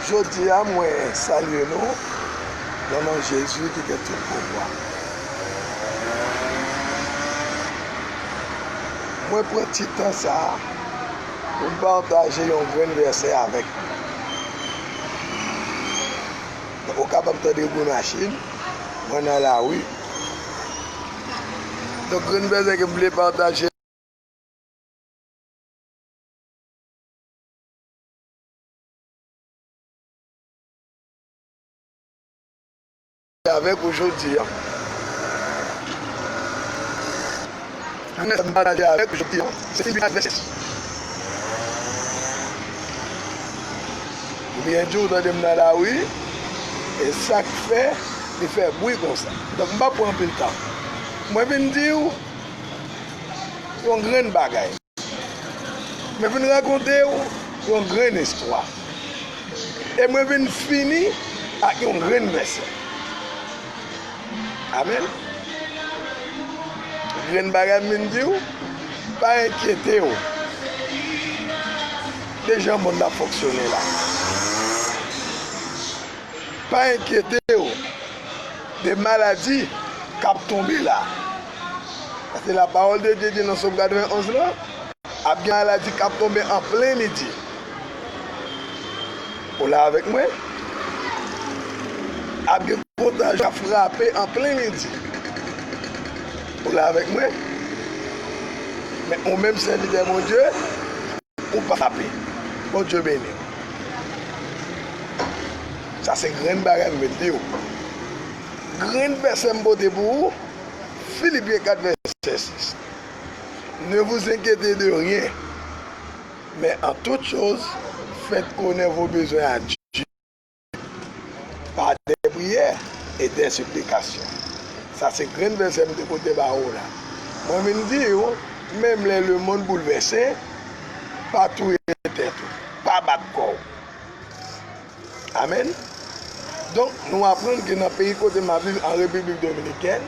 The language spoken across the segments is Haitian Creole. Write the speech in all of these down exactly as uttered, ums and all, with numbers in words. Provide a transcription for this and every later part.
Jodi a, mwen salye nou nan non Jezi ki gen tout pouvwa. Mwen pran ti tan sa a pou m pataje yon grenn vèsè avèk nou. Ou kapab tande bri machin, mwen nan lari. Donk, grenn vèsè ke m vle pataje avèk ou jodi a. Grenn vèsè m pataje avèk ou jodi a, se Filipen kat vèsè sis. Ou byen di w tande m nan lari, e sa k fè li fè bri konsa. Donk, m p ap pran anpil tan. Mwen vin di w yon grenn bagay. Mwen vin rakonte w yon grenn istwa. E mwen vin fini ak yon grenn vèsè. Amèn. Grenn bagay m vin di w, pa enkyete w de jan mond ap fonksyone la. Pa enkyete w de maladi k ap tonbe la. Paske lapawòl de Dye di nan Sòm katrevenn onz lan, ap gen maladi k ap tonbe an plen midi. Ou la avèk mwen? Ap gen kontajyon k ap frape an plen midi. Ou la avèk mwen? Men ou menm sèvitè Bondye, ou pa frape. Bondye beni w. Sa se grenn bagay m vin di w. Grenn vèsè m pote pou ou, Filipen kat vèsè sis. Ne vous inquiétez de rien, mais en toute chose, faites connaître vos besoins à Dieu par des prières et des supplications. Sa se grenn vèsè m te pote ba ou la. Mwen vin di w, menm lè lemonn boulvèse, pa touye tèt ou, pa bat kò w. Amèn. Donk, nou aprann ke nan peyi kote m ap viv, an Repiblik Dominikèn,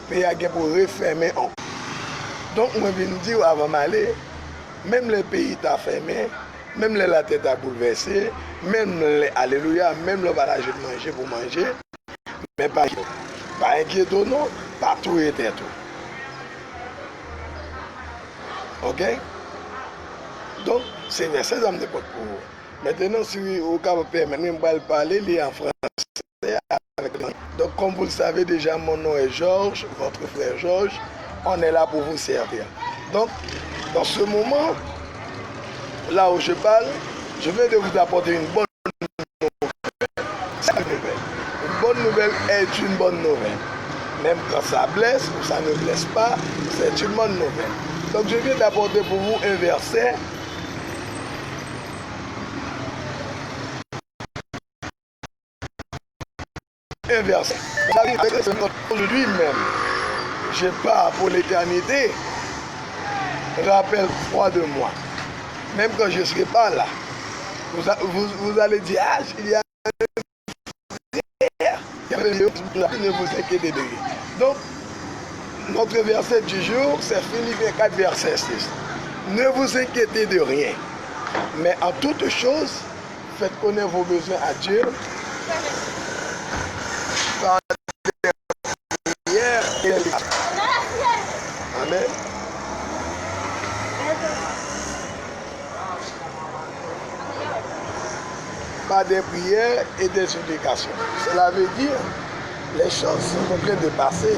peyi a gen pou refèmen ankò. Donk, mwen vin di w avan m ale, menm lè peyi ta fèmen, menm lè latè ta boulvèse, menm lè, alelouya, menm lè w pa ta jwenn manje pou manje, men pa, pa enkyete w non, pa touye tèt ou. Oke? Donk, se vèsè sa m te pot pou ou. Maintenant, si ou kapab pèmèt mwen, m pral pale li an fransè avèk. Donc, comme vous le savez déjà, mon nom est Georges, votre frère Georges. On est là pour vous servir. Donc, dans ce moment, là où je parle, je viens de vous apporter une bonne nouvelle. C'est une nouvelle. Une bonne nouvelle est une bonne nouvelle. Même quand ça blesse ou ça ne blesse pas, c'est une bonne nouvelle. Donc, je viens d'apporter pour vous un verset. Un verset. Aujourd'hui même, je pars pour l'éternité. Rappelle-toi de moi. Même quand je ne serai pas là, vous, vous, vous allez dire, ah, il y a un frère qui a fait mieux. Ne vous inquiétez de rien. Donc, notre verset du jour, c'est Philippiens quatre, verset six. Ne vous inquiétez de rien, mais en toute chose, faites connaître vos besoins à Dieu par des prières et des supplications. Amen. Par des prières et des supplications. Cela veut dire, les choses sont en train de passer.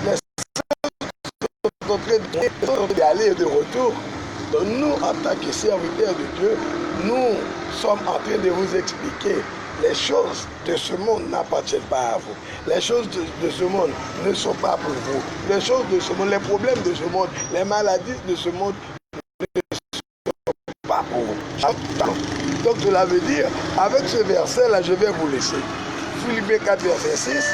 Les sont en train de, sont en train d'aller de retour. Donc nous, en tant que serviteurs de Dieu, nous sommes en train de vous expliquer les choses de ce monde n'appartiennent pas à vous. Les choses de, de ce monde ne sont pas pour vous. Les choses de ce monde, les problèmes de ce monde, les maladies de ce monde ne sont pas pour vous. Donc cela veut dire, avec ce verset-là, je vais vous laisser. Philippiens quatre, verset six,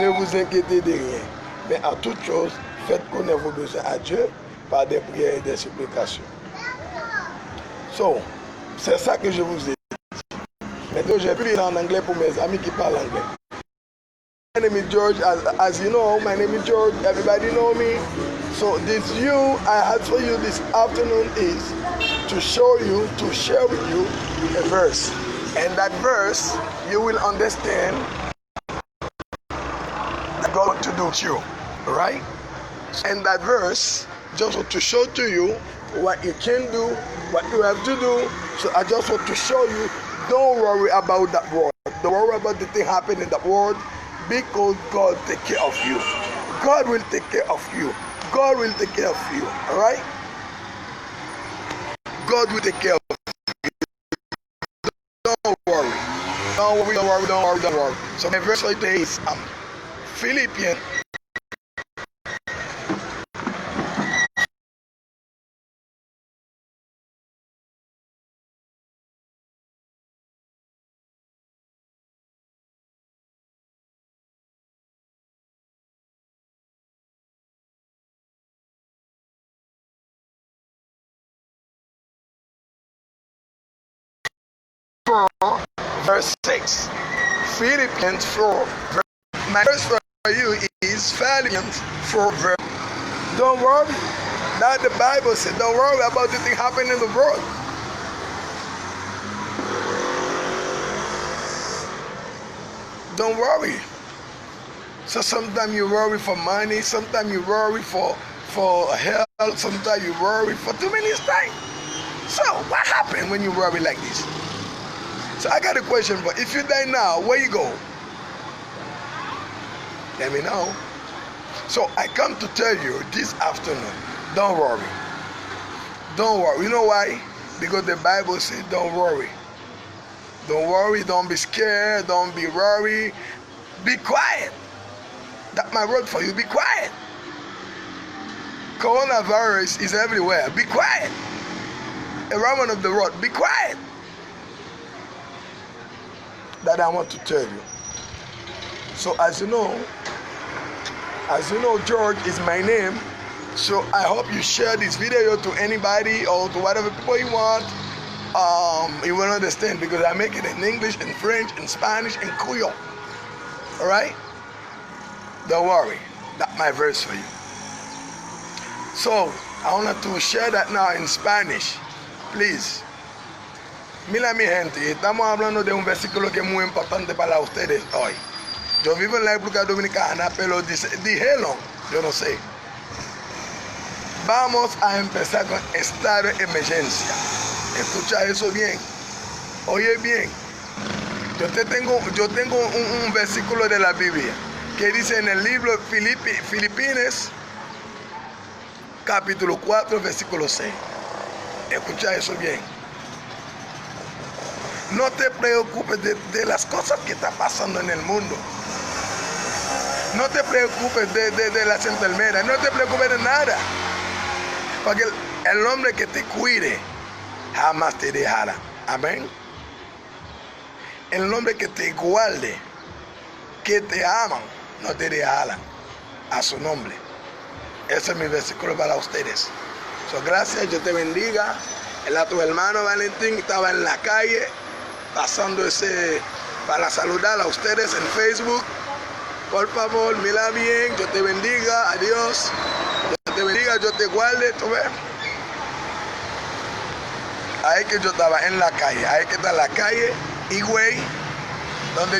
ne vous inquiétez de rien, mais en toute chose, faites connaître vos besoins à Dieu par des prières et des supplications. So, c'est ça que je vous ai dit. Maintenant, j'ai pris en anglais pour mes amis qui parlent anglais. My name is George, as, as you know, my name is George, everybody know me. So this you, I had for you this afternoon is to show you, to share with you a verse. And that verse, you will understand that God want to do with you, right? And that verse just want to show to you what you can do, what you have to do. So I just want to show you, don't worry about that world. Don't worry about the thing happening in the world because God take care of you. God will take care of you. God will take care of you, all right? God will take care of you. Don't worry. Don't worry, don't worry, don't worry, don't worry. So my verse for today is um, Philippians four, verse six. Philippians four, verse. My verse for you is Philippians four, verse. Don't worry. That the Bible said, don't worry about the thing happening in the world. Don't worry. So sometimes you worry for money, sometimes you worry for for health, sometimes you worry for too many things. So what happened when you worry like this? So I got a question for if you die now, where you go? Let me know. So I come to tell you this afternoon, don't worry. Don't worry. You know why? Because the Bible says don't worry. Don't worry, don't be scared, don't be worried. Be quiet. That's my word for you. Be quiet. Coronavirus is everywhere. Be quiet. Around of the world, be quiet. That I want to tell you. So as you know, as you know, George is my name. So I hope you share this video to anybody or to whatever people you want. Um, you will understand because I make it in English, in French, in Spanish, in Creole. All right? Don't worry. That's my verse for you. So I want to share that now in Spanish. Please. Mira mi gente, estamos hablando de un versículo que es muy importante para ustedes hoy. Yo vivo en la República Dominicana, pero dice, dijeron, yo no sé. Vamos a empezar con estado de emergencia. Escucha eso bien. Oye bien. Yo te tengo, yo tengo un, un versículo de la Biblia que dice en el libro Filipi, Filipines capítulo cuatro, versículo seis. Escucha eso bien. No te preocupes de, de las cosas que está pasando en el mundo. No te preocupes de, de, de las enfermedades. No te preocupes de nada. Porque el, el hombre que te cuide jamás te dejará. Amén. El hombre que te guarde, que te aman, no te dejarán. A su nombre. Ese es mi versículo para ustedes. So, gracias, Dios te bendiga. El a tu hermano Valentín estaba en la calle pasando ese para saludar a ustedes en Facebook. Por favor, mira bien, Dios te bendiga, adiós. Dios te bendiga, Dios te guarde, tú ves. Ahí que yo estaba en la calle, ahí que está la calle, Higüey,